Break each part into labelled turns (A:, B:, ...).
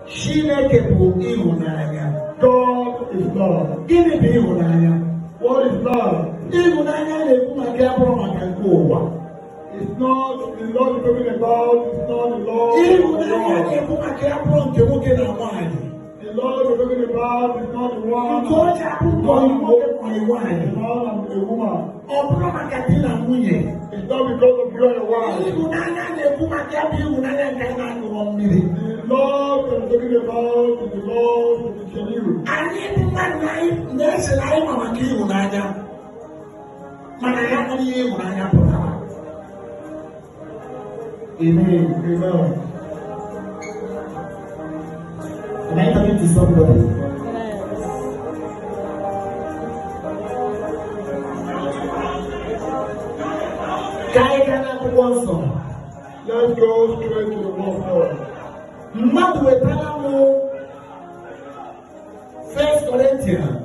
A: Chineke bụ ịhụnanya.
B: God is love.
A: Gịnị bụ ịhụnanya?
B: What is love?
A: Ịhụnanya na-ekwu maka ya bụrụ maka nke ụwa.
B: It's not the love you're talking about, it's not the love of the
A: Ịhụnanya
B: world.
A: na-ekwu maka ya bụrụ nke nwoke na nwaanyị.
B: The love you're talking about is not the one
A: Nke o ji abụ nke ọyị nwoke ma ọyị nwaanyị.
B: a man and a woman.
A: Ọ bụrụ maka di na nwunye.
B: It's not because of you and your wife.
A: Ịhụnanya na-ekwu maka ya bụ ịhụnanya nke a na-aṅụrọ mmiri.
B: The love that we're talking about is the love that is genuine.
A: Anyị bụ mmadụ na anyị na-eche na anyị ma maka ịhụnanya, mana ya nwere ihe ịhụnanya pụtara. Amen.
B: Amen.
A: Am I talking to somebody?
C: Yes.
A: Ka anyị gaa n'akwụkwọ nsọ.
B: Let's go straight to the word of God.
A: Mmadụ wetara m First Corinthians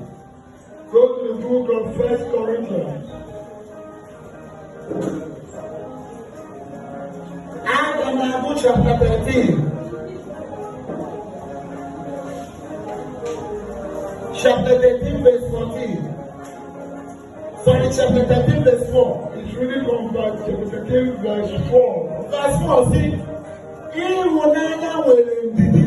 B: Go to the book of First Corinthians.
A: Aga m agụ chapter 13. Chapter 13 verse 14. Sorry, chapter 13 verse 4.
B: It's reading from verse chapter 13, verse 4.
A: Verse 4 sị, ịhụnanya nwere ndidi.